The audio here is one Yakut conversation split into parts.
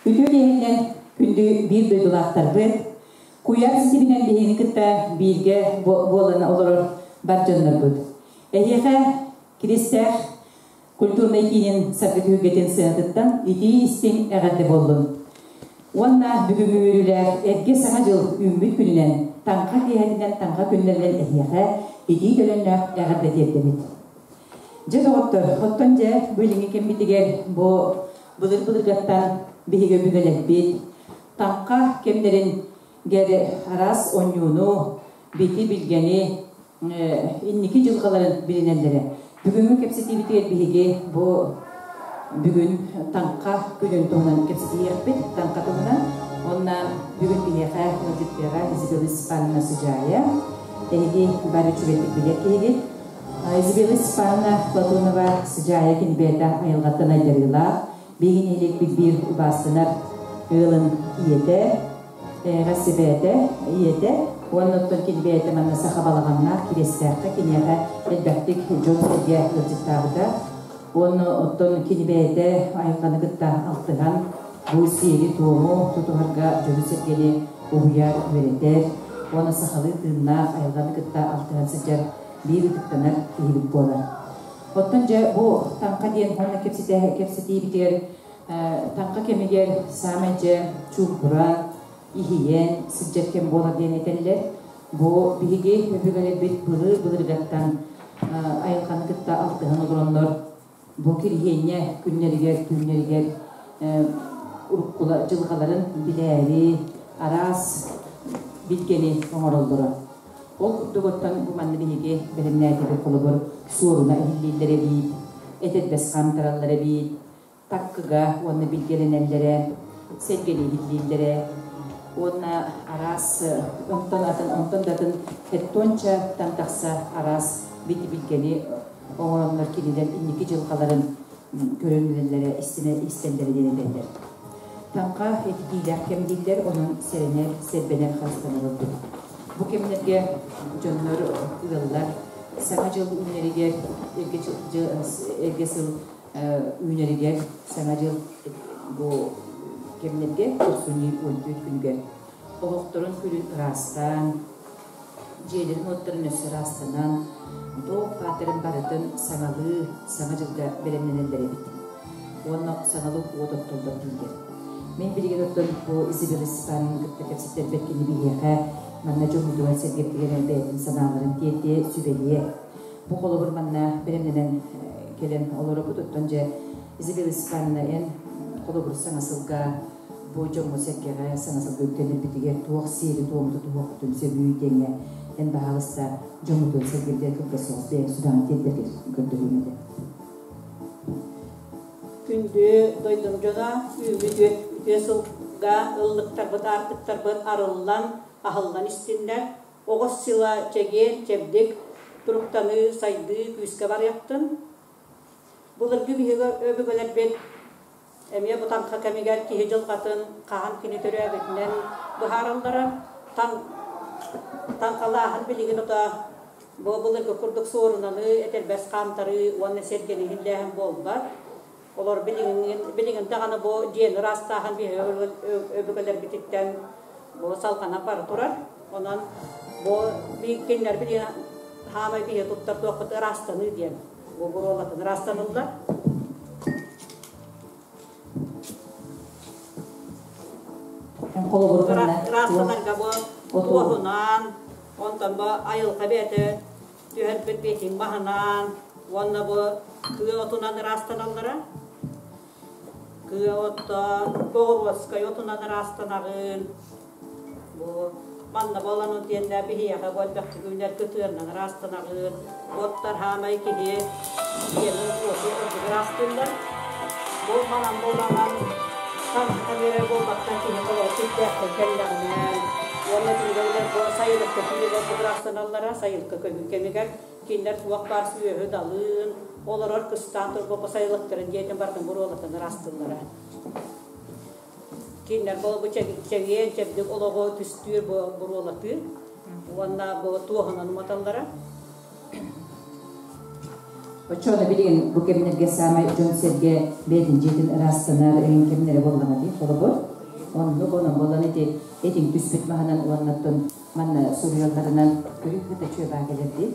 Үтүө киэһэнэн күндү биир дойдулаахтарбыт, куйаар ситиминэн биһигини кытта бииргэ буолан олорор бар дьоннорбут. Эһиэхэ Киристээх культурнай киинин саргы түһүлгэтин сыанатыттан итии-истиҥ эҕэрдэ буоллун. Уонна бүгүҥҥү үөрүүлээх эргэ Саҥа дьыл үүммүт күнүнэн, Таҥха киэһэтинэн Таҥха күннэринэн эһиэхэ итии төлөннөөх эҕэрдэ тиэрдэбит. Дьэ доҕоттор, оттон дьэ бу илиҥҥи кэммитигэр бу былыр-былыргаттан биһиги өбүгэлэрбит Таҥха кэмнэрин гэр араас оонньууну, бити-билгэни, инники дьылҕаларын билинэллэрэ. Бүгүҥҥү кэпсэтиибитигэр биһиги бу бүгүн Таҥха күнүн туһунан кэпсэтиэхпит, Таҥха туһунан. Уонна бүгүн биһиэхэ ыалдьыттыаҕа Изабелла Степановна Сыдьаайа. Эһиги бары үчүгэйдик билэр киһигит. Изабелла Степановна Платонова Сыдьаайа кинибээтэ айылҕаттан айдарыылаах, биһиги нэһилиэкпит биир убаастанар ыалын ийэтэ, Эйэҕэс сибээтэ, ийэтэ уонна оттон кини бэйэтэ манна саха балаҕаннаах Кириэстээххэ киниэхэ элбэхтик дьон-сэргэ ыалдьыттаабыта. Уонна оттон кини бэйэтэ айылҕаны кытта алтыһан бу сиэри-туому тутуһарга дьону-сэргэни уһуйар, үөрэтэр уонна сахалыы тыыннаах айылҕаны кытта алтыһан сылдьар биир ытыктанар киһибит буолар. Оттон дьэ бу Таҥха диэн уонна кэпсэтиибитигэр Таҥха кэмигэр саамай дьэ чуумпуран, иһийэн сылдьар кэм буолар диэн этэллэр. Бу биһиги өбүгэлэрбит былыр-былыргаттан айылҕаны кытта алтыһан олороннор бу кириһиэнньэ күннэригэр, түүннэригэр уруккула дьылҕаларын билээри араас билгэни оҥороллоро. Ол курдук оттон бу манна биһиги бэлэмнээтибит холобур суоруна иһиллииллэр эбиит, этэрбэс хаамтараллар эбиит, таккыга уонна билгэлэнэллэрэ, сэргэлииһиллииллэрэ уонна араас онтон атын онтон да атын хеттончаттан тахса араас бити-билгэни оҥороннор кинилэр инники дьылҕаларын көрөнүлэллэрэ, истэллэрэ диэн этэллэр. Таҥха этитиилээх кэм дииллэр, онон сэрэнэр, сэрбэнэр харыстанар ордук. Бу кэмнэргэ дьоннор ыаллар Саҥа дьыл үүнэригэр эргэ сыл үүнэригэр Саҥа дьыл бу кэмнэргэ тохсунньу 14 күнүгэр оһохторун күлүн ыраастаан, дьиэлэрин-уоттарын өссө ыраастанан, туох бааттарын барытын саҥалыы Саҥа дьылга бэлэмнэнэллэр эбит. Уонна саҥалыы уот оттоллор дииллэр. Мин билигин оттон бу Изабелла Степановна кытта кэпсэтэрбэр кини биһиэхэ манна дьоммутугар сэргэбитигэр бэйэтин санааларын тиэрдиэ, сүбэлиэ. Бу холобур манна бэлэмнэнэн кэлэн олоробут. Оттон дьэ Изабелла Степановна эн холобур саҥа сылга бу дьоҥҥо-сэргэҕэ саҥа сылга үктэнэрбитигэр туох сиэри-туому тутуһуохпутун сөбүй диэҥҥэ эн баһаалыста дьоммутун сэргирдэр кылгас соҕус бэйэҥ сүбэҕин тиэрдэргэр көрдөһүөм этэ. Күндү дойдум дьоно, үүммүт үтүө сылга ыллыктарбыт, аартыктарбыт арыллан, аһыллан истиннэр. Оҕус сыла чэгиэн, чэбдик туруктаныы, сайдыы күүскэ барыахтын. Былыргы биһиги өбүгэлэрбит эмиэ бу таҥха кэмигэр киһи дьылҕатын хаһан кини төрөөбүтүнэн быһаараллара. Таҥ таҥхалааһын билигин ото бу былыргы курдук суорунаны, этэрбэс хаамтарыы уонна сэргэни иһиллээһин буолбат. Олор билигин, билигин даҕаны бу дьиэни ыраастааһын биһиги өбүгэлэрбититтэн бу салҕанан бара турар. Онон бу кинилэр билигин хаамай биһиги туттар туохпут ыраастаныы диэн. Бу буруолатын ыраастаныллар. Ыраастанарга бу туоһунан, онтон бу айылҕа бэйэтэ түһэрбит биэтин маһынан уонна бу кыа отунан ыраастаналлара. Кыа оттон боҕуруоскай отунан ыраастанаҕын. Бу манна буолан диэннэ биһиэхэ бу элбэхтик үүнэр кытыаннан ыраастанаҕын. Оттор хаамай киһи дьиэни уоту ордук ыраастыыллар. Бу манан буоланан таҥха миэрэ буолбаттан киһи холоро сүрдээхтэн кэллэҕинэ уонна кинилэр бу сайылыкка киирэн ордук ыраастаналлара сайылыкка көһүү кэмигэр кинилэр туох баар сүөһү далыын олорор кыстаан турбут бу сайылыктарын дьиэтин барытын буруолатан ыраастыыллара. Кинилэр бу чэгиэн чэбдик олоҕу түстүүр бу буруолатыы уонна бу туоһунан уматаллара. Оччоҕуна билигин бу кэмнэргэ саамай дьон-сэргэ бэйэтин дьиэтин ыраастанар эҥин кэмнэрэ буоллаҕа дии, холобур. Оннук онон буолан ити этиҥ түспүт маһынан уоннаттан манна суруйалларынан көрүү кыта чүө баа кэлэр дии.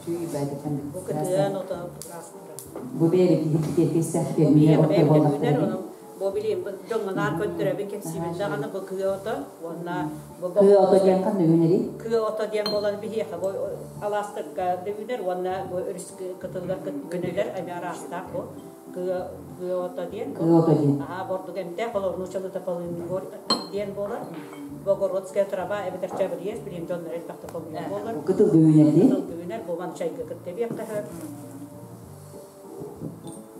Чүүй баайдыктан Бу кытыан ото ыраастыра. Бу бэйэбит киһи Бу киһи биһиэхэ оттор бэйэбит буоллахтара үүнэр, дии. онон бу билим дьоҥҥо наар көрдөрөбүн, кэпсиибин даҕаны бу кыа ото уонна бу Кыа ото боҕуруоскай диэн ханна үүнэрий? Кыа ото диэн буолан биһиэхэ бу алаастарга да үүнэр уонна бу өрүс кытылыгар үүнэлэр эмиэ араастаах бу кыа кыа ото диэн бу Кыа ото диэн. Аһаа бордук эмтээх олор нуучалыыта полынь диэн буолар. Богородская трава эбэтэр чабриес билим дьоннор элбэхтэ хомуйар буолар. Бу кытылга үүнэр дии. Кытылга үүнэр бу ман чайга кытта биэххэ сөп.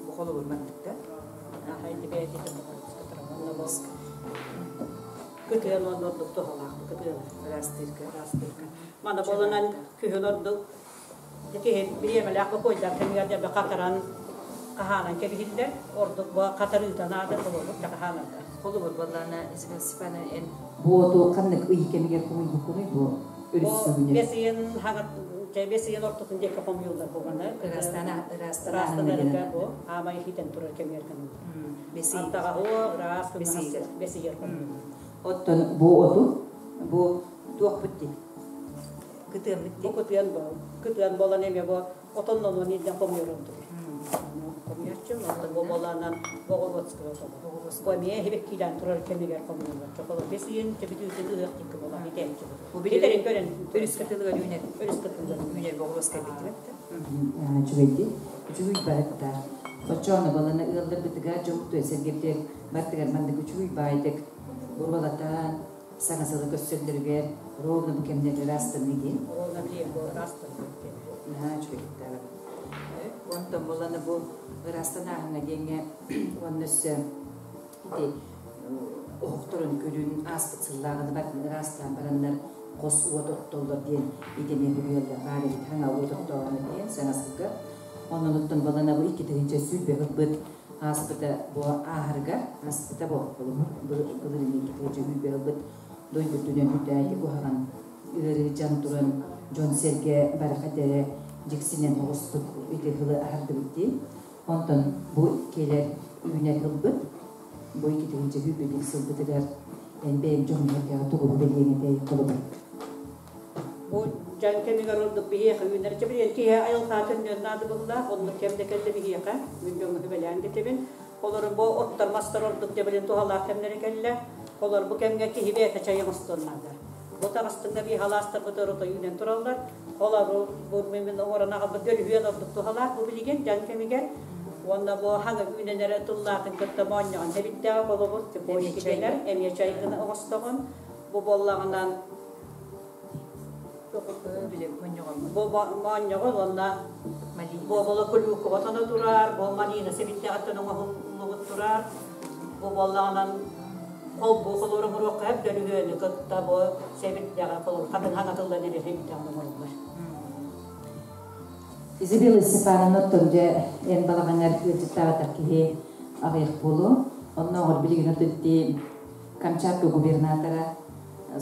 Бу холобур маннык да. Аха ити бэйэтэ Богородская трава онно бу кытыан уонна ордук туһалаах кытыан Ыраастыырга. Ыраастыырга. Мана болунан күһүн ордук киһи бириэмэлээх бокуойдар кэмигэр дьэ хатаран хаһаанан кэбиһиллэр. Ордук бу хатарыыта наада холобур хаһаанарга. Холобур буоллаана Изабелла Степановна эн Бу оту ханнык ый кэмигэр хомуйбуккунуй бу Бу өрүс үүнэр? бэс ыйын хаҥат бэс ыйын ортотун диэки хомуйуллар буолана. Ыраастана ыраастана Ыраастанарга бу аамай хитэн турар кэмигэр гыныллар. Бэс ый Ардаҕа оо ыраас бэс ыйыгар. Бэс ыйыгар хомуйуллар. Оттон бу оту бу туохпут дии? Кытыаммыт Бу дии. кытыан бу кытыан буолан эмиэ бу отоннонуон илдьэн хомуйар ордук. Хомуйаччы оттон бу буолаанан Боҕоруодскай ото. Бу эмиэ хибэккиилээн турар кэмигэр хомуйуллар. Чоколо бэс ыйын төбүтүүтүн ыһыах диэки буолан итээччи. Бу Битерин көрөн өрүс кытылыгар үүнэр. Өрүс кытылыгар үүнэр Боҕуруоскай битибэт да. Үчүгэйди. Үчүгэй барыттаах. Оччоҕуна баланы ыалларбытыгар дьоммутугар сэргэбитигэр бартыгар маннык үчүгэй баайдык буруолатаан саҥа сылы көрсөллөрүгэр ровно бу кэмнэргэ ыраастаныы диэн. Ровно билиэн бу ыраастаныы. Наһаа үчүгэй. Онтон буоллана бу ыраастанааһыҥа диэҥҥэ уонна өссө ити оһохторун күлүн ааспыт сыллааҕыны бартын ыраастаан бараннар хос уот оттоллор диэн итини хүрүйэллэр баар эбит хаҥа уот оттооҕуна диэн саҥа сылга. Онон оттон буоллана бу 2020 ылбыт ааспыта бу ааһарыгар ааспыта бу былырыын 2020 ылбыт дойдутунан үтээти куһаҕан ыарыы дьан туран дьон сэргэ бараха дэрэ дьиксинэн оҕустук ити хылы аһардыбыт дии. Онтон бу келер үүнэр хылбыт бу 2021 сылбытыгар эн бэйэҥ дьоҥҥо тугу бэлиэҥ этэй холобур? Бу дьаҥ кэмигэр ордук биһиэхэ үүнэр чэбириэн киһи айылҕа төннүөн наада буолла, оннук кэмдэ кэллэ биһиэхэ мин дьоҥҥо сүбэлээн кэтэбин. Олору бу оттор мастар ордук дьэбилин туһалаах кэмнэрэ кэллэ. Олор бу кэмҥэ киһи бэйэтэ чайы оҥостуон наада. Бу таҕыстыҥна бии халаастарбыт өрө үүнэн тураллар. Олору бу мин оҥорон аҕалбыт дөлүһүөн ордук туһалаах бу билигин дьаҥ кэмигэр. Уонна бу хаҥа үүнэн эрэ тыллаатын кытта моонньоҕон хэбиттээх холобур цепочки дэнэр эмиэ чай гына оҥостоҕун. Бу буоллаҕынан бу моонньоҕон уонна бу буола клюква тоно турар, бу малина сэбиттээҕиттэн оҥоһуллубут турар. Бу буоллаҕынан холбуу холууру буруокка хэп дөлүһүөнү кытта бу сэбирдэҕи холуур хатын хаҥатыллан эрэ сэбирдэҕин оҥоруллар. Изабелла Степановна оттон дьэ эн балаҕаҥар ыалдьыттаабатах киһи аҕыйах буолуо. Оннооҕор билигин отутти Камчатка губернатора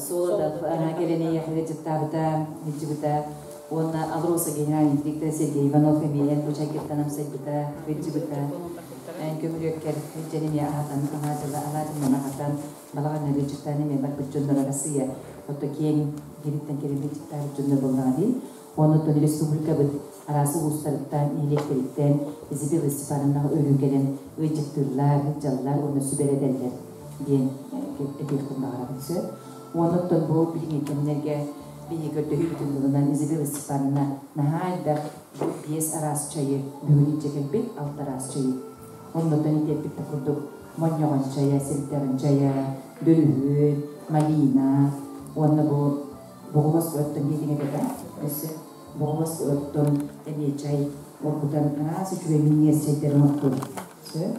Солодов кэлэн эйиэхэ ыалдьыттаабыта, ыалдьыбыта. Уонна Алроса генеральный директора Сергей Иванов эмиэ эн бу чайгыттан амсайбыта, ыалдьыбыта. Эн көмүрүөккэр илдьэн эмиэ аһатан, алаадьыла алаадьынан аһатан, балаҕаҥҥа ыалдьыттаан эмиэ барбыт дьоннор Россия ото киэҥ иһириттэн кэлэн ыалдьыттаабыт дьоннор буоллаҕа дии. Оннуттан республикабыт араас улуустарыттан, нэһилиэктэриттэн Изабелла Степановнаҕа өрүү кэлэн ыалдьыттыыллар, дьаллар уонна сүбэлэтэллэр диэн этиэхпин баҕарабын сөп. Оннуттан бу билиҥҥи кэмнэргэ биһиги көрдөһүүбүтүн ылынан Изабелла Степановна наһаа элбэх бу биэс араас чайы бүгүн илдьэ кэлбит, алта араас чайы. Оннуттан ити эппит курдук монньоҕон чайа, сирдэҕин чайа, дөлүһүөн, малина уонна бу боҕулас оттон диэтиҥ этэ өссө боҕулас оттон эмиэ чай оргутан араас үчүгэй минньигэс чэйдэрин оттун сөп.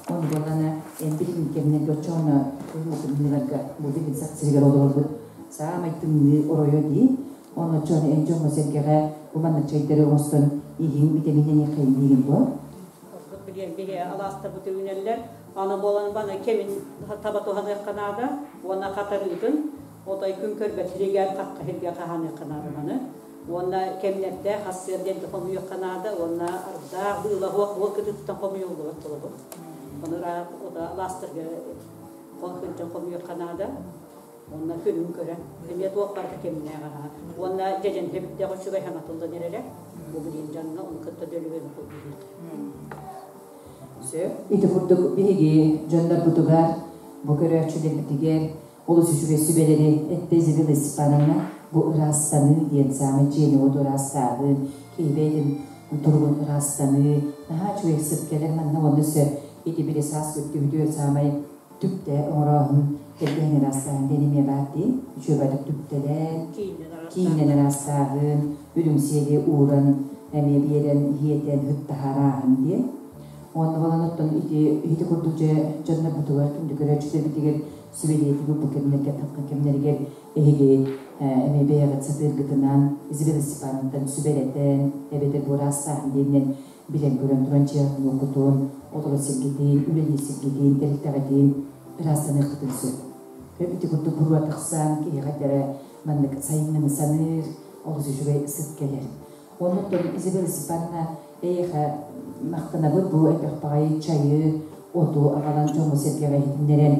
Ону буоллана эн билигин кэмнэргэ оччоҕуна тымныыларга бу билигин сах сиригэр олорорбут саамай тымныы оройо дии. Онно оччоҕуна эн дьоҥҥо сэргэҕэ бу маннык чэйдэри оҥостон иһиҥ витаминнэниэххэйин диигин дуо? Ордук билиэн биһи алаастарбыт үүнэллэр. Аны буолан баны кэмин таба туһаныахха наада уонна хатарыытын отой күн көрбөт сиригэр хахха сиргэ хаһааныахха наада маны. Уонна кэмнэрдээх хассыар диэн хомуйуохха наада уонна ардаах быылаһуох уол кытыттан хомуйуллубат толобур. Ону ыраах алаастарга хол хомуйуохха наада. Уонна күнүн көрөн, эмиэ туох барыта кэмнээх аһа. Уонна дьэдьэн хэбиттээх үчүгэй хаҥатыллан эрэрэ. Бу билин дьаҥҥа ону кытта дөлүгөн кулбуһуут. Сөп. Ити курдук биһиги дьоннорбутугар, бу көрөөччүлэрбитигэр олус үчүгэй сүбэлэри эттэ Изабелла Степановна. Бу ыраастаныы диэн саамай дьиэни-уоту ыраастааһын, киһи бэйэтин туругун ыраастаныы, наһаа үчүгэй сыт кэлэр манна уонна өссө ити били саас көттүбүтүгэр саамай түптэ оҥорооһун кэргэн ыраастааһын диэн эмиэ баар дии. Үчүгэйдик түптэлээн, кииннэн ыраастааһын, үрүҥ сиэли ууран эмиэ биэрэн иһиэтэн ыттаһарааһын диэн. Уонна болан оттон ити ити курдук дьэ дьоннорбутугар күндү көрөөччүлэрбитигэр сүбэлиэтиги бу кэмнэргэ тахха кэмнэригэр эһиги эмиэ бэйэҕит сатыыргытынан Изабелла Степановтан сүбэлэтэн эбэтэр бу ыраастааһын диэнинэн билэн көрөн туран дьиэҕитин-уоккутун, олорор сиргитин, үлэлиир сиргитин, тэрилтэҕитин ыраастаныаххытын сөп. Ити курдук буруо тахсан киһиэхэ эрэ маннык сайынныны саныыр, олус үчүгэй сыт кэлэр. Оннуттан Изабелла Степановна эйиэхэ махтанабыт бу элбэх баҕайы чайы, оту аҕалан дьоҥҥо-сэргэҕэ иһитиннэрэн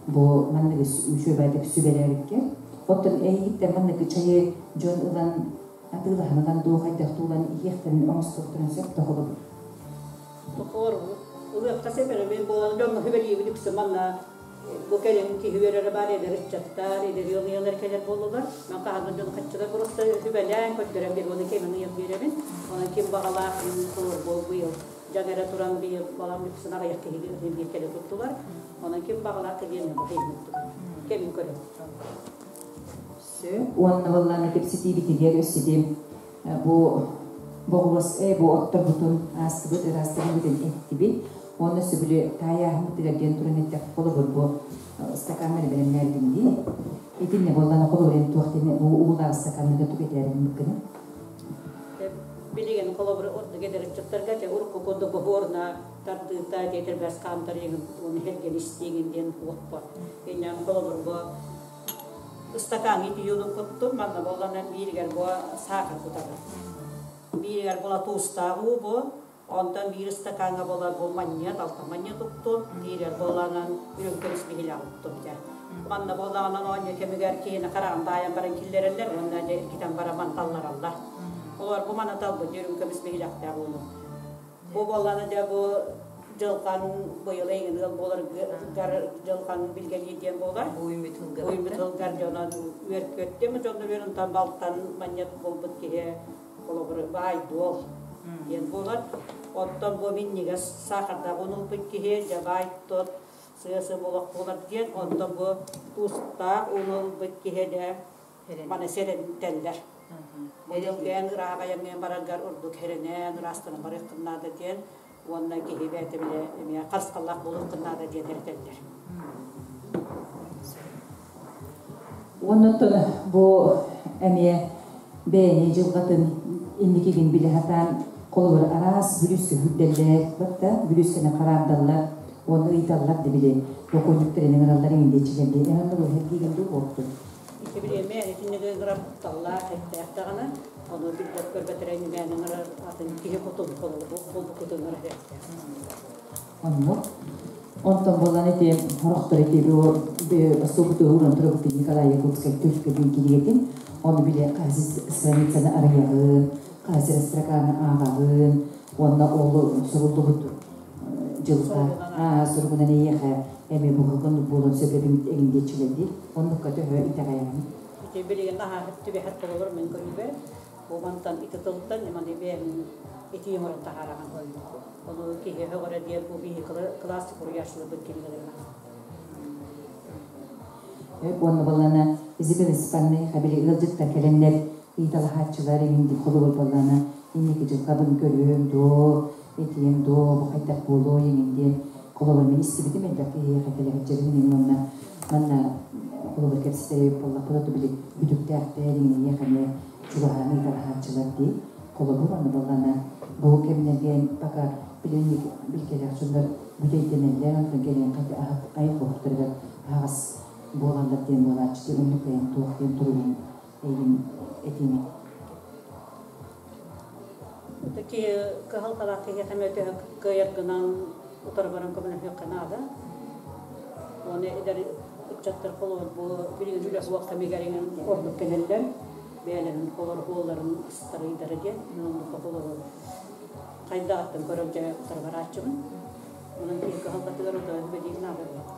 бу манныгы үчүгэйдик сүбэлээбиккэр. Оттон эйигиттэн манныгы чайы дьон ылан атыылаһанынан дуу хайдах туулан иһиэхтэрин оҥостуохтарын сөп тоһолобут. Тохоор ылыахха сөп эрэ мен буолан дьоҥҥо сүбэлиибин үксэ манна бу кэлин киһи үөрэрэ баар эдэр ыччаттар, эдэр ыал кэлэр буоллулар. Мен хаһан дьон хаччылар просто сүбэлээн көрдөрөн биэр уонна кэмин ыйан биэрэбин. Онон ким баҕалаах холор буол быйыл дьаҥ эрэ туран быйыл балам үксүн аҕыйах киһи биир кэлэ туттулар. Онон ким баҕалаах кэлиэн кэмин көрөм. Сөп. Уонна буоллаана кэпсэтиибитигэр өссө бу боҕурус бу отторбутун аастыбыт, ыраастыбытын эттибит. Уонна сөбүлү таайааһыммытыгар диэн туран эттэх холобур бу стаканнары бэлэмнээрдим дии. Итинне буоллаана холобур эн туох диэн бу уулаах стаканнарга түгэтээрин быккыны. Билигин холобур ордук эдэр ыччаттарга те урукку курдук боһуорна тардыыта диэтер бэс хаамтар уну херген истиигин диэн уоппа. Инньэн холобур бу ыстакаан ити куттум, манна болланан бииригэр бу саахар кутабын. Бииригэр була туустаах уу бу, онтон биир ыстакааҥҥа буолар бу манньыат, алта манньыат уктум, бииригэр буоланан үрүҥ көмүс биһилэх уктум дьэ. Манна буоллаҕынан оонньуу кэмигэр киһини хараҕын баайан баран киллэрэллэр уонна дьэ иргитэн баран манталлараллар. Олор бу маны талбыт үрүҥ көмүс биһилэхтээх ууну. Бу буоллаҕына дьэ бу дьылҕан быйыл эйигин ыал буолар дьылҕан билгэлиир диэн буолар. Уймут ылгар. Уймут ылгар дьонон үөркөттүм дьонно үөрүнтан балтан манньат буолбут киһи холобур баай дуол диэн буолар. Оттон бу минньигэс саахардаах унулбут киһи дьабаай тот сыа-сыа буолах буолар диэн, онтон бу туустаах унулбут киһи дэ маны сэрэнтэллэр. Бу дьылгэн ырааҕайамҥын бараргар ордук хэрэнэн ыраастана барыаххын диэн уонна киһи бэйэтэ билэ эмиэ харысхаллаах буолуоххун наада диэн эрэтэллэр. Оннуттан бу эмиэ бэйэни дьылҕатын инникигин билэ сатаан холобур араас бүрүскэ хүрдэллэр, батта бүрүскэни хараардаллар, уонна ыйталлар да били бокуонньуктарынан ыраллар иҥиндиэччилэрди эһэннэ бу хергиген дуу буолтун. Ити билиэмэ итинниги ырар таллаах эттээх даҕаны, ону билбэт көрбөтөрө ньүмээнин ырар атын киһи кутун холобур кутун ырар эттээх. Оннук. Онтон буолан ити хорохтор ити бу суубуту ууран турабыт Николай Якутскай төлкө дии килиэтин, ону биле хаһыс страницаны арыйаҕын, хаһыс строканы ааҕаҕын, уонна ол суруллубут дьылҕа суругунан эйиэхэ эми буһулган буолан сөбөбүн эгиндиэччилэрди оннукка төһө итэҕэйэҕин. Ити билигин аһаа түбэһэр холобур мен көрүүбэр бу мантан ити тылтан маны бэйэм ити оҥорон таһаараҕын. Ону киһи өҕөрө диэн бу биһи классик суруйааччыларбыт кинигэлэрин. Уонна баллана Изабелла Степановна хабили ыалдьыттар кэлэннэр ыйталаһааччылар иҥинди холобур баллана инники дьылҕабын көрүөм доо, этиэм доо, бу хайдах буолуо иҥиндиэн холобур мин истибитим элбэх киһиэхэ кэлэһэччэрин уонна манна холобур кэпсэтэр буоллахпыт били бүтүктээхтэр иҥиниэхэ эмиэ чугаһаан ыйталаһааччылар дии холобур аны баллана бу кэмнэрген пока билинник билгелээх дьоннор бүтэйденеллэр онтон кэлин айық оһуктарыгар аһаҕас буолаллар диэн буолааччы оннук кайан туох диэн туругун эйигин этиим. Киһи кыһалҕалаах киһиэхэ эмиэ төһө кыайаргынан утары баран көмөлөһүөххэ наада. Уонна эдэр ыччаттар холобур бу билигин үлэ суох кэмигэр иҥэн ордук кэлэллэр. Бэйэлэрин холор уолларын ыстарыйдара диэн мин оннукка холобур хайдаҕыттан көрөн дьэ утары барааччыбын. Онон киһи кыһалҕатыгар утары үлэлиир наада эбит.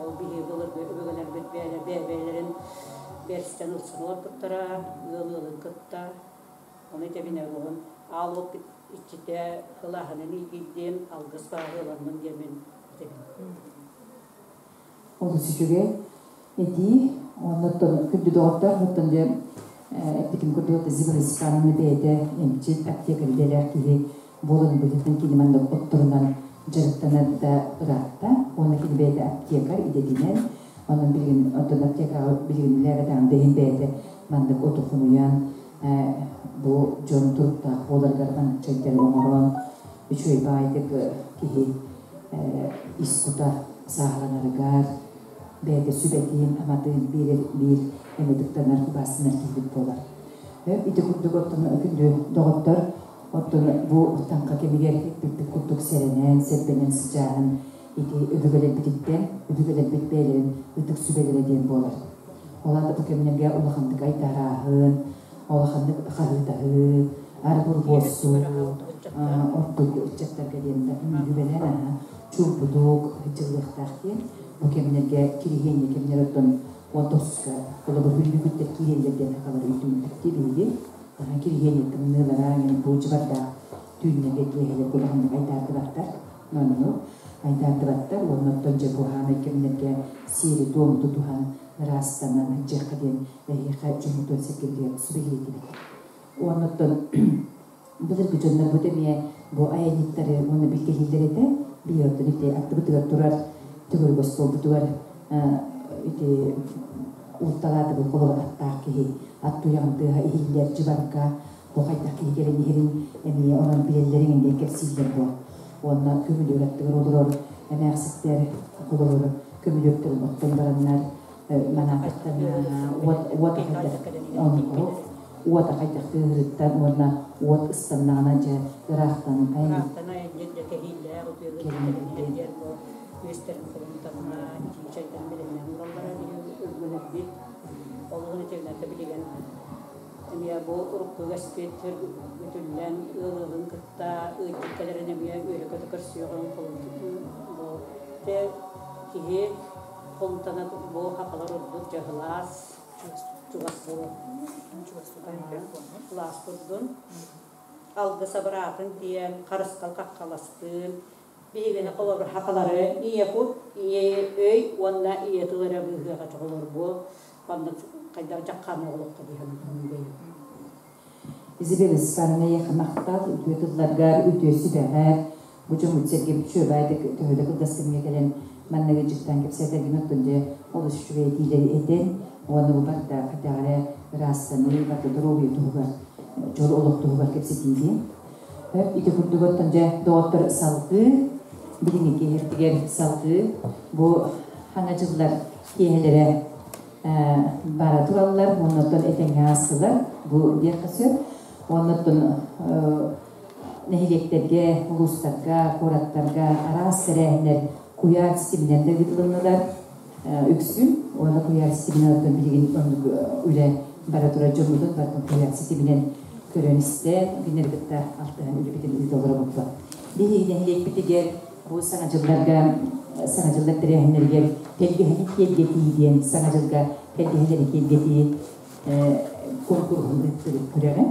Ол биһиги былыргы өбүгэлэрбит бэйэлэр бэйэ-бэйэлэрин бэрстэн ылсан олорбуттара, ыал ыалын кытта. Ону этэбин оҕом аал уот иччитэ кылааһынан илгийдин, алгыс бааһыаланнын диэмин этэбин. Олус үчүгэй этии. Оннуттан күндү доҕоттор, оттон дьэ эппитим курдук Зима Степановна бэйэтэ эмчит, аптекарь идэлээх киһи буолан быһыытынан кини маннык отторунан дьарыктанар да ыраатта. Уонна кини бэйэтэ аптекарь идэтинэн, онон билигин оттон аптекаҕа билигин үлэлээбэтэҕин да иһин бэйэтэ маннык оту хомуйан бу дьон туруктаах буоларыгар маннык чэйдэри оҥорон үчүгэй баайдык киһи ис кута сааһыланарыгар бэйэтэ сүбэтин, аматын биэрэр биир эмитыктанар убаастанар киһибит буолар. Ити курдук оттон күндү доҕоттор, оттон бу таҥха кэмигэр эппиппит курдук сэрэнэн, сэрбэнэн сыдьааһын ити өбүгэлэрбититтэн, өбүгэлэрбит бэйэлэрин ытык сүбэлэрэ диэн буолар. Ол аата бу кэмнэргэ улаханнык айдарааһын, улаханнык хаһыытаһыы, арбур буолсуу, ордук ыччаттарга диэн да үбэлээн аһа чуумпутук дьыллыахтаах диэн бу кэмнэргэ кириһиэнньэ кэмнэр оттон 19-ка холобур хүллүгүттэр киирэллэр диэн хахалар өйдүүнтүктии биһиги кириһиэнньэ тымныылара мен бу дьыбардаах түүннэргэ киэһэлэр улаханнык айдаардыбаттар нонну айдаардыбаттар уонна оттон дьэ бу хаамай кэмнэргэ сиэри туому тутуһан ыраастанан дьиэххэ диэн эһиэхэ дьоммутун сэргэлиэр сүбэлиэтибит. Уонна оттон былыргы дьоннорбут эмиэ бу айанньыттары уонна билгэлииллэр этэ. Биир оттон ити аттыбытыгар турар төгүрүк остуолбутугар ити улталаатыбыт холобур аттаах киһи ат туйаҕын тыаһа иһиллэр дьыбарга бу хайдах киһи кэлэн иһэрин эмиэ онон билэллэрин диэн кэпсииллэр буо. Уонна көмүлүөк аттыгар олорор эмээхситтэр холобур көмүлүөктэрин оттон бараннар манаатыттан уот уот хайдах уот хайдах тыаһырыттан уонна уот ыстаннаҕына дьэ ыраахтан Ыраахтан айанньыт дьэ кэһииллээх үтүө диэн бу үөстэрин холумтанна итии чайдан бэлэмнээн ылаллара өлгөлөрбүт олуһун этигнэртэ билигин эмиэ бу урукку үгэспит бүтүллэн ыал ыалын кытта ыалдьыт кэлэрин эмиэ үөрэ-көтө көрсүөҕүн бу те киһи холумтана бу хахалар ордук дьаһылаас чугас буолар кылаас курдун алгыс абыраатын диэн харысхал хаххаластыын биһигини холобур хахалары ийэ кут ийэ өй уонна ийэ тыл эрэ быыһыаҕа чоҕолор бу маннык хайдах дьаххаан оҕолоххо диһэн Изабелла Степановна эйиэхэ махтал, үтүө тылларгар, үтүө сүбэҕэр, бу дьоммут сэргэбит үчүгэйдик төһөдө кылгас кэмҥэ кэлэн манныгы дьыктаан кэпсээтэргин оттон дьэ олус үчүгэй этиилэри этэн уонна бу барыта хайдах эрэ ыраастаныы барыта доруобуйа туһугар дьол олох туһугар кэпсэтиилиэн. Ити курдук оттон дьэ доҕоттор салгыы билиҥҥи киэһэртигэр салгыы бу хаҥа дьыллар киэһэлэрэ бара тураллар, оннуттан этэҥҥэ аастылар бу диэххэ сөп. Оннуттан нэһилиэктэргэ, улуустарга, куораттарга араас тэрээһиннэр куйаар ситиминэн да ыытылыннылар үксүн. Уонна куйаар ситиминэн оттон билигин оннук үлэ бара турар дьоммутун бартын куйаар ситиминэн көрөн истэн, кинилэри кытта алтыһан үлэбитин ыыта олоробуппут. Биһиги нэһилиэкпитигэр бу саҥа дьылларга саҥа дьыллар тэрээһиннэригэр тэлгэһэни киэргэтии диэн саҥа дьылга тэлгэһэлэри киэргэтии куонкуруһун ыыттыбыт күрэҕин.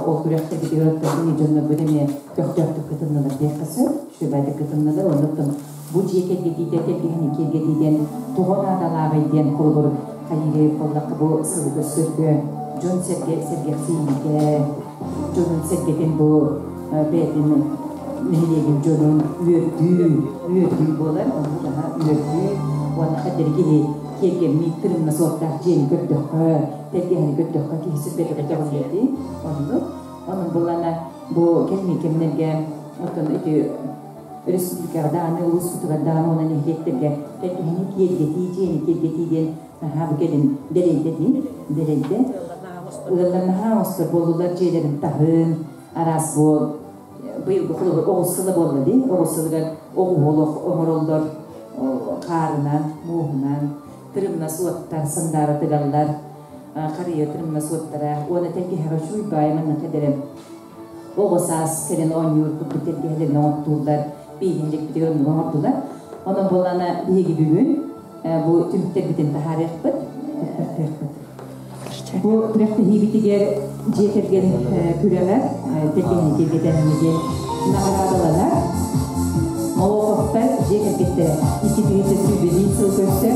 Ол күрэхтэ битигэр оттон дьоннорбут эмиэ көхтөөхтүк кытыннылар диэххэ сөп. Үчүгэйдик кытыннылар. Оннуттан бу дьиэ кэргэтиитэ тэлгэһэни киэргэтии диэн тоҕо наадалааҕый диэн холобур хайыыры буоллахха бу сылы көрсөргө дьон сэргэ сэргэхсийиитэ дьонун сэргэтин бу бэйэтин нэһилиэгин дьонун үөрдүү үөрдүү буолар онну наһаа үөрдүү уонна хаддери киһи киэргэммит тырымна суохтаах дьиэни көрдөххө тэлгэһэни көрдөххө киһи сүргэтэ көтөҕүллэрди оннук онон буллана бу кэлми кэмнэргэ оттон ити республикаҕа даҕаны улууспутугар даҕаны уонна нэһилиэктэргэ тэлгэһэни киэргэтии дьиэни киэргэтии диэн наһаа бу кэлин дэлэйдэ дии дэлэйдэ ыаллар наһаа оҥостор буоллулар дьиэлэрин таһын. Араас бу быйылгы холобур оҕус сыла буолла дии. Оҕус сылыгар оҕуһу олох оҥороллор хаарынан, мууһунан, тырымнас уоттар сандаара тыгаллар, харыйа тырымнас уоттара уонна тэлгэһэҕэ чуй баай манна кэдэрэн оҕо саас кэлэн оонньуур курдук тэлгэһэлэрин оҥортууллар, бииһинньикпитигэр оннук оҥордулар. Онон буоллаана биһиги бүгүн бу түмүктэрбитин таһаарыахпыт, туттартыахпыт. Бу күрэхтэһиибитигэр дьиэ кэргэн күрэҕэр тэлгэһэни киэргэтээһиҥҥэ диэн наҕараадаланар Молоховтар дьиэ кэргэттэрэ 2021 сыл көрсө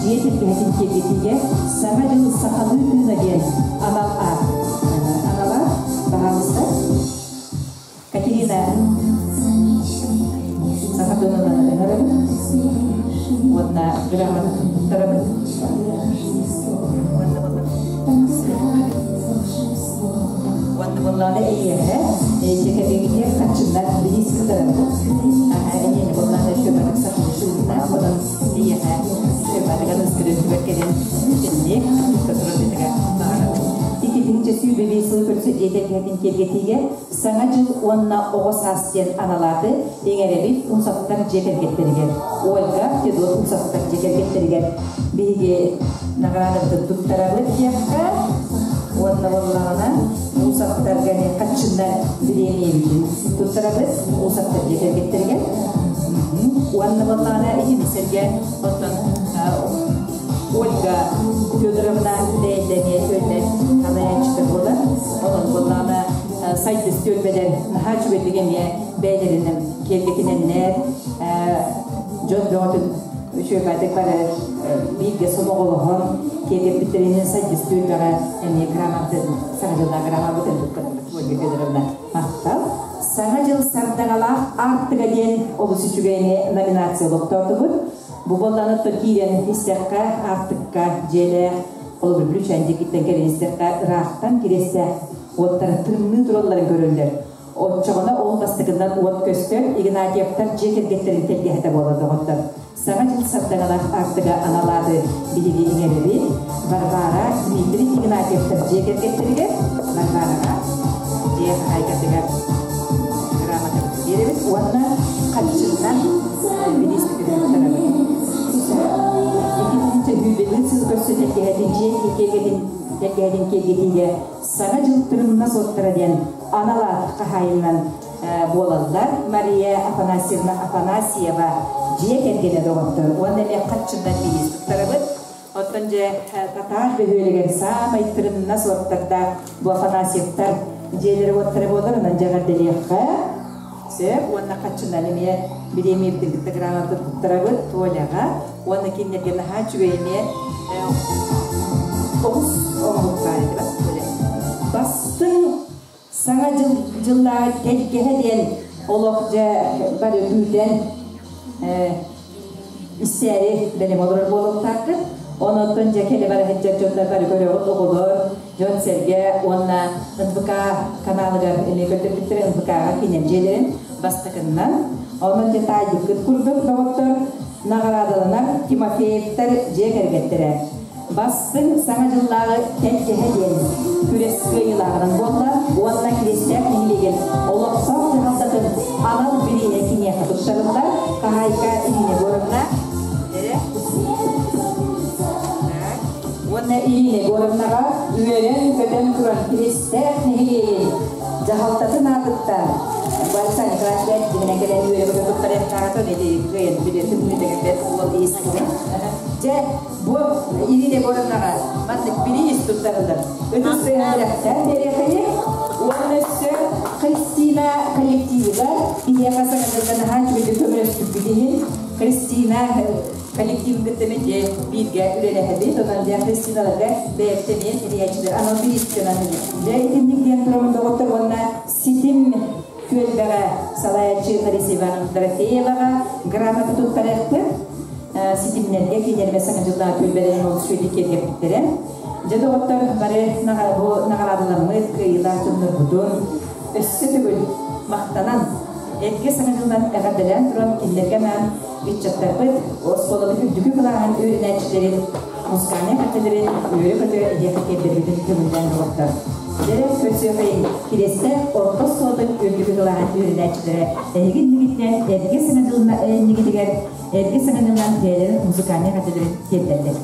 дьиэ тэлгэһэтин киэргэтиигэ Саҥа дьыл сахалыы тыына диэн анал аат анала баһаалыста Катерина саха дьонунан ыҥырабыт уонна грамота туттарабыт. Уонна буоллаҕына эйиэхэ дьиэ хаччыннар билиис кытарабыт. Эйиэни буоллаҕына көмөтүк сахалыы тыыннаах, онон эйиэхэ көмөтүгэр ыскырыытыгар кэлэн итинник туттарабытыгар баҕарабыт. Иккитинчи сүүрбэ сыл көрсө дьиэ кэргэнин киэргэтиигэ Саҥа дьыл уонна оҕо саас диэн аналааты иҥэрэбит Усовтар дьиэ кэргэттэригэр, Ольга Федот Усовтар дьиэ кэргэттэригэр биһиги наҕараадабытын туттарабыт диэххэ уонна буоллаҕына Усовтарга хаччыннар бириэмийэбитин туттарабыт Усовтар дьиэ кэргэттэригэр уонна буоллаҕына итини сэргэ оттон Ольга Федоровна бэйэлэниэ түөлбэ салайааччыта буолар. Онон буоллаҕына сайдыс түөлбэлэр наһаа үчүгэйдик эмиэ бэйэлэринэн киэргэтинэннэр дьон бөҕөтүн үчүгэйдик бары бииргэ сомоҕолоһон киэргэппиттэринэн сайдыс түөлбэҕэ эмиэ грамотын саҥа дьыллаах грамотын туттарбыт Ольга Федоровна махтал. Саҥа дьыл сардаҥалаах аартыга диэн олус үчүгэй номинация олохтоотубут. Бу буолланыттан киирэн истэххэ, аартыкка дьиэлээх, холобур Бүлүүчээн диэкиттэн кэлэн истэххэ, ыраахтан кириэстээх уоттара тырымныы туралларын көрөллөр. Оччоҕуна ол бастакынан уот көстөр, Игнатьевтар дьиэ кэргэттэрин тэлгэһэтэ буолар доҕоттор. Саҥа дьыл сардаҥалаах аартыга аналааты биһиги иҥэрэбит. Варвара, Дмитрий Игнатьевтар дьиэ кэргэттэригэр, Варвараҕа дьиэ хаһаайкатыгар грамотабытын биэрэбит уонна хаччыннан миниистирин Иккитинчи сүүрбэтин сыл көрсө тэлгэһэтин дьиэ киэргэтин тэлгэһэтин киэргэтиигэ Саҥа дьыл тырымна суоттара диэн анал аат хаһаайынынан буолаллар Мария Афанасьевна Афанасьева дьиэ кэргэнэ доҕоттор уонна эмиэ хаччыннан бириис туттарабыт. Оттон дьэ татаар бөһүөлэгэр саамай тырымна суоттардаах бу Афанасьевтар дьиэлэрэ уоттара буолар, онон дьэ эҕэрдэлиэххэ сөп уонна хаччынан эмиэ бириэмийэбитин кытта грамота туттарабыт Толяҕа уонна кинилэргэ наһаа үчүгэй эмиэ оҕус оҥоһук баар этэ Толя. Бастыҥ Саҥа дьыл дьыллааҕы тэлгэһэ диэн олох дьэ бары күүтэн иссээри бэлэм олорор буолуохтааххыт. Онон дьэ кэлэ бара сылдьар дьоннор бары көрөҕүт оҕолор, дьон-сэргэ уонна НВК каналыгар эмиэ көрдөрбүттэрэ НВК-ҕа кинилэр дьиэлэрин бастакыннан. Онон дьэ таайбыккыт курдук доҕоттор наҕараадаланар Тимофеевтар дьиэ кэргэттэрэ. Бастыҥ Саҥа дьыллааҕы тэлгэһэ диэн күрэс кыайыылааҕынан буолла уонна Кириэстээх нэһилиэгин олохтоох дьаһалтатын анал бирииһэ киниэхэ туттарыллар. Хаһаайка Ирина Егоровна уонна Ирина Егоровнаҕа үөрэн-көтөн туран Кириэстээх нэһилиэгин дьаһалтатын аатыттан Вальса Николаевич дьиҥинэн кэлэн үөрэ-көтө туттарыахтааҕа ити кыайан билиэтин бэт уол иистибит. Дьэ, Бу Ирина Егоровнаҕа маннык бириис туттарыллар. Ытыс тыаһын биэриэхэйи уонна өссө Христина коллективыгар биһиэхэ саҥа наһаа үчүгэйдик көмөлөспүппүт иһин Христина коллективын кытта мен бииргэ үлэлэһэбит. Онон дьэ Христиналарга бэйэбит эмиэ тэрийээччилэр анал бириискэнэн дьэ итинник диэн турамын доҕоттор уонна ситим түөлбэҕэ салайааччы Лариса Ивановна Дорофееваҕа грамота туттарыахпыт. Ситимнэргэ кинилэргэ саҥа дьыллаах түөлбэлэрин олус үчүгэйдик киэргэппиттэрэ. Дьэ доҕоттор бары бу наҕараадаламмыт кыайыылаах дьоннорбутун өссө төгүл махтанан эргэ саҥа дьылынан эҕэрдэлээн туран кинилэргэ анаан ыччаттарбыт оскуолабыт үрдүкү кылааһын үөрэнээччилэрин музыкальнай эҕэрдэлэрин үөрэ-көтө эһиэхэ тиэрдэрбитин көҥүллээн доҕоттор. Дьэ, көрсүөххэйиҥ, Кириэстээх орто оскуолатын үрдүкү кылааһын үөрэнээччилэрэ эһиги иннигитинэн эргэ саҥа иннигитигэр эргэ саҥа дьылынан бэйэлэрин музыкальнай эҕэрдэлэрин тиэрдэллэр.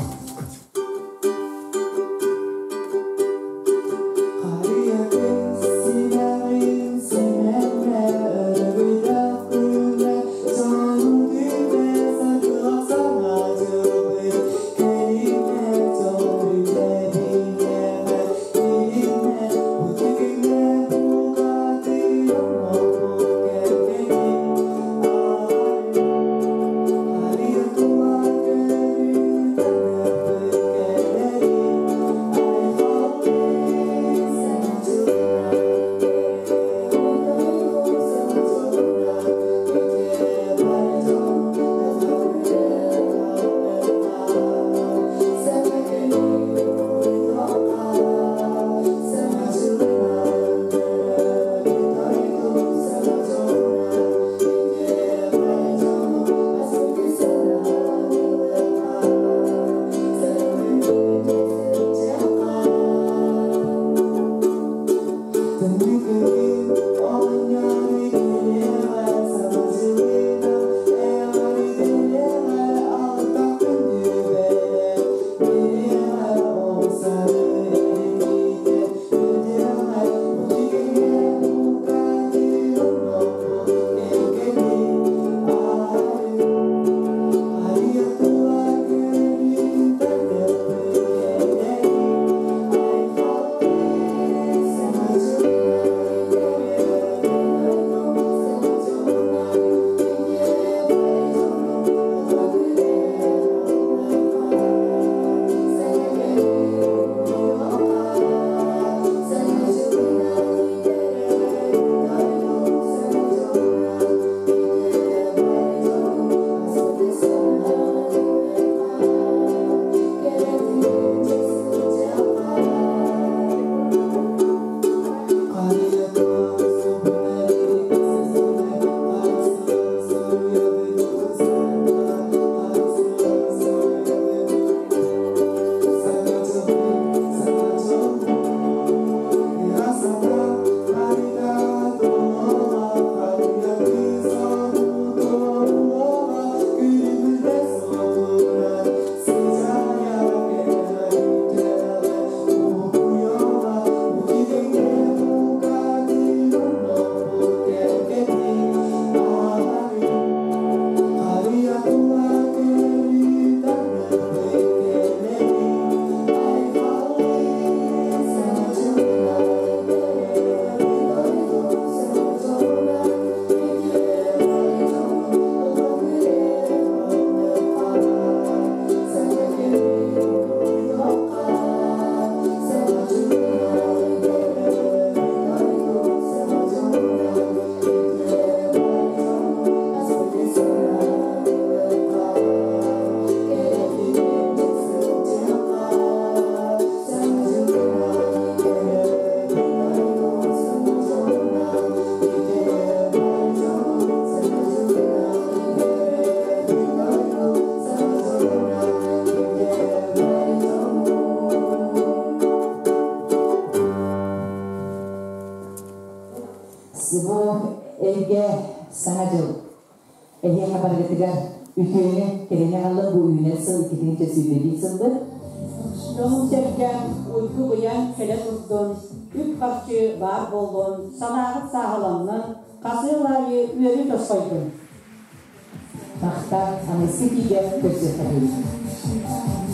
Бу эргэ Саҥа дьыл эһиэхэ барыгытыгар үтүөнү кэрэни аҕалла бу үүнэр сыл 2021 сылбыт. Дьонум-сэргэм уйгу-быйаҥ кэлэ турдун, үп-харчы баар буоллун, санааҕыт сааһыланнын, хасыал аайы үөрүү тосхойдун. Махтал, аны ситиигэ көрсүөххэ диэри.